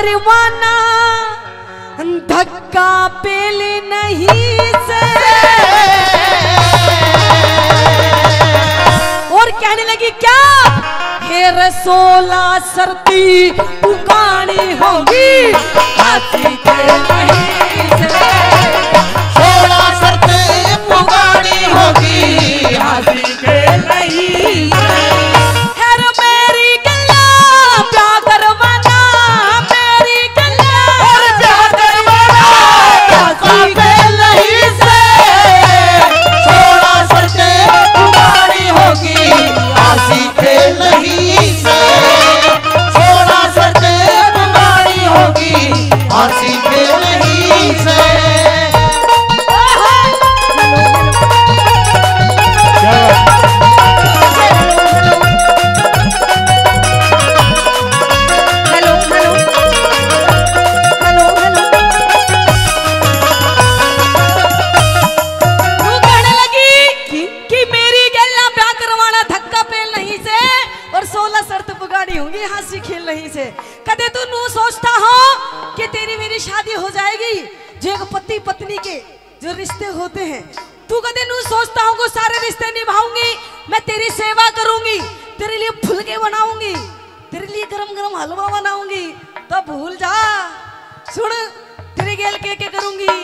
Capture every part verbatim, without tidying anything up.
परवाना धक्का पेल नहीं से। और कहने लगी, क्या? हे रसोला शर्त पुगानी होगी, हाथी के नहीं से। सोलह शर्त पुगानी होगी, हाथी के नहीं से। हर मेरी गल्ला प्यार करवाना, मेरी गल्ला और प्यार करवाना, हाथी के नहीं से। सोलह शर्त पुगानी होगी, हाथी के नहीं से। सोलह शर्त पुगानी होगी, हाथी के नहीं से। क्या बात। Hello, hello. Hello, hello. यूं कहने लगी कि मेरी गैला ब्याह करवाना धक्का पेल नहीं से और सोलह शर्त पुगानी होगी, हांसी खेल नहीं से। कदे तू नू सोचता हो कि तेरी मेरी शादी हो जाएगी? जो एक पति पत्नी के जो रिश्ते होते हैं, तू कदे नू सोचता हो कि सारे रिश्ते निभाऊंगी, मैं तेरी सेवा करूंगी, तेरे लिए फुलके बनाऊंगी, तेरे लिए गरम गरम हलवा बनाऊंगी, तो भूल जा। सुन, तेरे गेल के के करूंगी।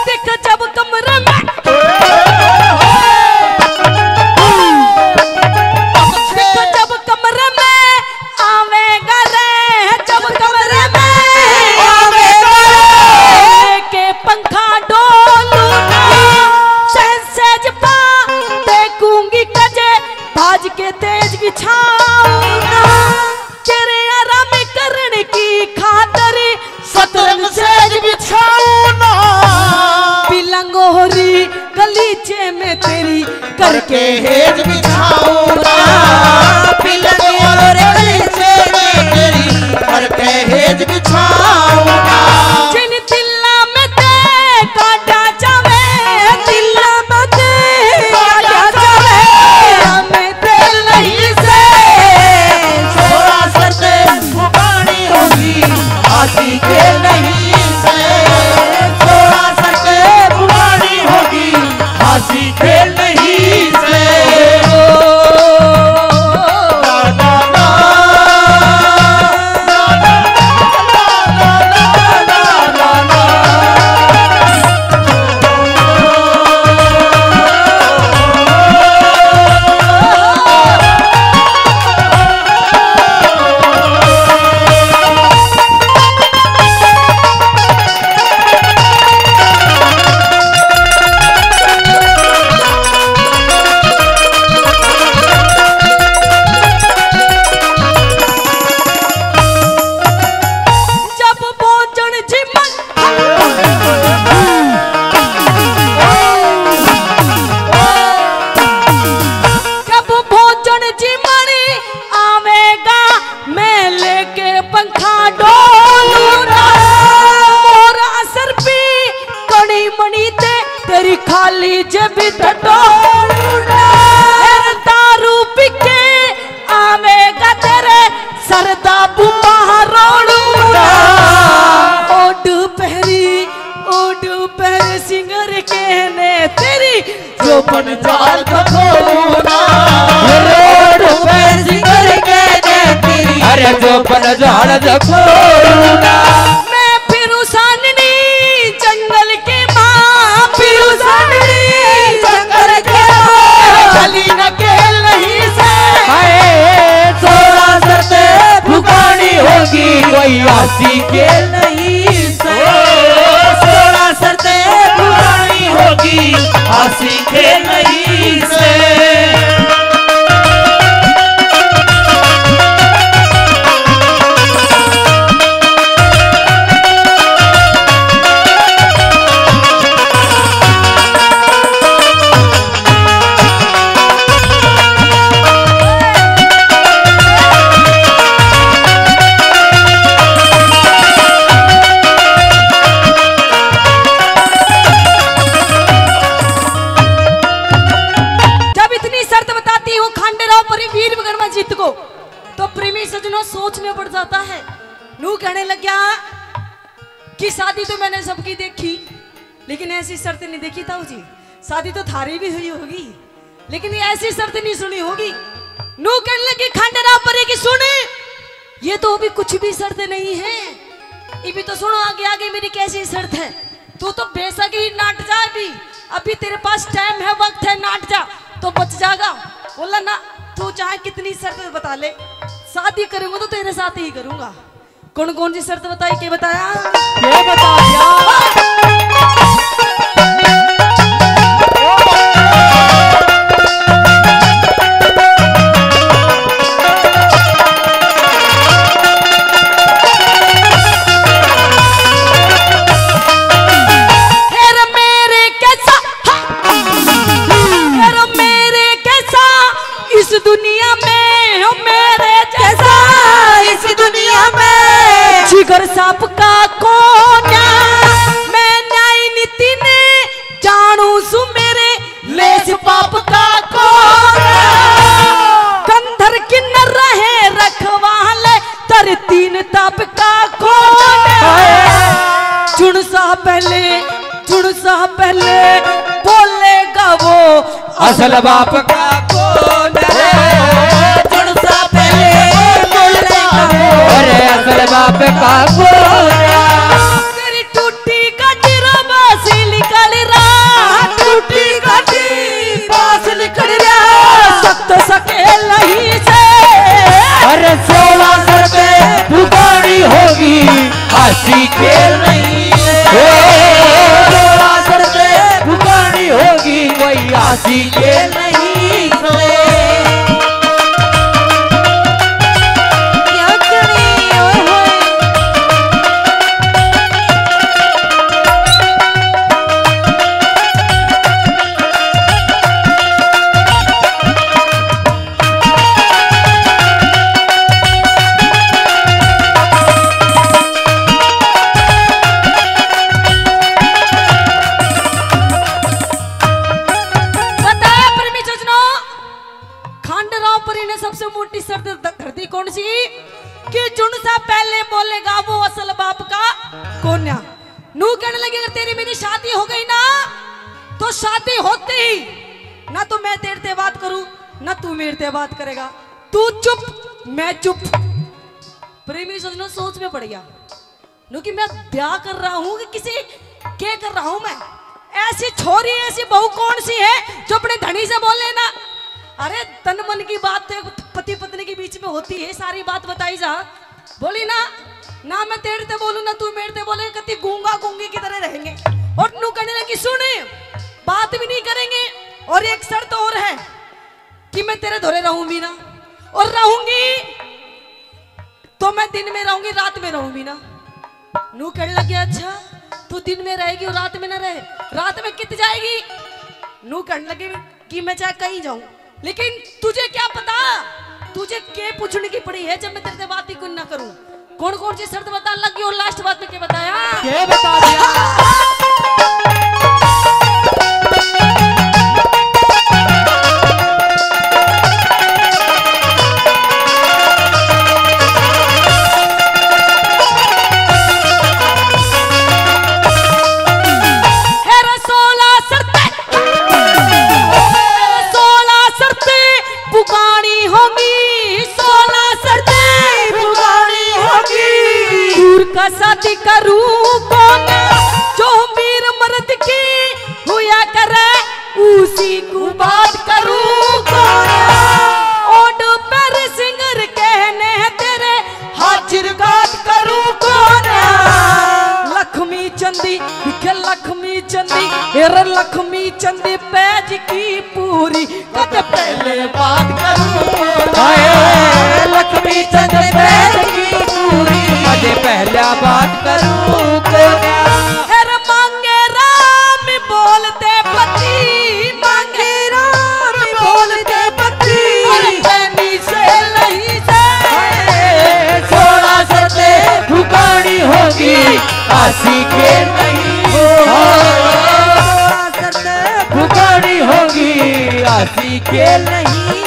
देख जब कमरे में, देख जब कमरे में आवेगा रे, जब कमरे में आवेगा रे, के पंखा डोलूंगा, सहज पा देखूंगी कजे, ताज के तेज बिछाऊंगा। तेरे आराम करण की खातर सतरंग सेज बिछाऊंगा। पीलंग होरी गलीचे में तेरी करके हेज बिछाऊंगा। पीलंग होरी गलीचे में तेरी करके हेज बिछाऊंगा। जिन दिल्ला में ते काटा जावे, दिल्ला में ते काटा जावे, हमें तेल नहीं से। सोलह शर्त पुगानी होगी, हाथी के नहीं से। सोलह शर्त पुगानी होगी, हाथी के नहीं से। जब भोजन जिमन, जब भोजन जिमन आवेगा, मैं लेके पंखा डोलूंगा। मोरा सर पे कणी मणी ते तेरी खाली जेब टटोलूंगा। फिर दारू पी के आवेगा तेरे सरदा बुआ रोलूंगा। ओड पहरी, ओड पहर सिंगर कहने तेरी जोपन जाल खोलूंगा। रोड पे सिंगर कहने तेरी, अरे जोपन जाल खोलूंगा। मैं फिरू साननी जंगल के माँ, फिरू साननी जंगल के माँ। चली नकेल नहीं से। हाय, सोलह शर्त पुगानी होगी, कोई आसी के नहीं से। सोलह शर्त पुगानी होगी, आसी के नहीं से। वीर विक्रमाजीत को, तो प्रेमी सज्जनों सोच में पड़ जाता है। नू कहने लग गया कि शादी तो मैंने सबकी देखी, लेकिन ऐसी शर्त नहीं देखी ताऊ जी। शादी तो थारी भी हुई होगी, लेकिन ये ऐसी शर्त नहीं सुनी होगी। नू कहने लगी खंडराव परी की, सुन, ये तो अभी कुछ भी शर्त नहीं है। ये भी तो सुनो आगे आगे मेरी कैसी शर्त है। तू तो बेशक ही नाट जा, अभी, अभी तेरे पास टाइम है, वक्त है, नाट जा तो बच जाएगा। बोला ना, तू चाहे कितनी शर्त बता ले, शादी करूंगा तो तेरे साथ ही करूंगा। कौन कौन सी शर्त बताई, के बताया? के बता दिया? फिर मेरे कैसा, फिर मेरे कैसा इस दुनिया में, हो मेरे जैसा इस दुनिया में। जिगर सांप का कोना, मैं न्याय नीति ने जानू सु मेरे लेस पाप का कोना। कंधर किन्नर रहे रखवाले, तर तीन ताप का कोना। जुण सा पहले, जुण सा पहले बोलेगा वो असल बाप का कौन है? जुण सा पहले बोलेगा वो। अरे असल बाप का कौन है? तेरी टूटी गाठी रा बास निकल रहा, टूटी गाठी बास निकल रहा। सख्त सकेल नहीं से। अरे सोलह सर पे भुगानी होगी, हंसी खेल नहीं है। ओ, सोलह सर पे भुगानी होगी, कोई हंसी खेल नहीं है। क्या करे, ओए होए। बताया प्रेमी सज्जनों, खंडराव परी ने सबसे मोटी शर्त ध-, धर दी कौन सी? कि जुण सा पहले बोलेगा वो असल बाप का कोन्या। नू कहने लगी, अगर तेरी मेरी शादी हो गई ना, तो शादी होते ही ना तो मैं तेरे ते बात करूं, ना तू मेरे ते बात करेगा। तू चुप, मैं चुप। प्रेमी सज्जनों सोच में पड़ गया। नू कि मैं ब्याह कर रहा हूँ कि किसी के कर रहा हूँ मैं? ऐसी छोरी, ऐसी बहू कौन सी है जो अपने धनी से बोले ना? अरे तन मन की बात तो पति पत्नी के बीच में होती है, सारी बात बताई जा। बोली ना, ना मैं तेरे ते बोलूँ ना तू मेरे ते बोले, कति गूंगा गूंगी की तरह रहेंगे। और नू कहने लगी, सुन, बात भी नहीं करेंगे और एक शर्त और है कि मैं तेरे धोरे रहूं भी ना, और रहूंगी तो मैं दिन में रहूंगी, रात में रहूं भी ना। नू कहने लगे, अच्छा तू दिन में रहेगी और रात में ना रहे, रात में कित जाएगी? नू कहने लगे कि मैं चाहे कहीं जाऊं, लेकिन तुझे क्या पता तुझे के पूछने की पड़ी है जब मैं तेरे से बात ही कुछ ना करूं। कौन कौन सी शर्त बताने लग गई और लास्ट बात में क्या बताया? क्या बता दिया? सोलह शर्तें, सोलह शर्तें पुगानी होगी, सोलह शर्तें पुगानी होगी। दूर का शादी करूं कौन, जो वीर मर्द की हुआ करे, उसी को बात करूं कौन। ओड पर सिंगर कहने तेरे हाजिर घाट करूं कौन। लक्ष्मी चंदी, के लक्ष्मी चंदी, ए रे लक्ष्मी चंदी पैज की पूरी, कद पहले बात करूं। हाय, लक्ष्मी चंद पैज की पूरी, कद पहला बात करूं। ए रे मांगे राम बोलते पति, मांगे राम बोलते पति, अरे बहनी से नहीं से। सोलह शर्तें पुगानी होगी, आसी खेल नहीं। सोलह शर्तें पुगानी होगी, आसी खेल नहीं।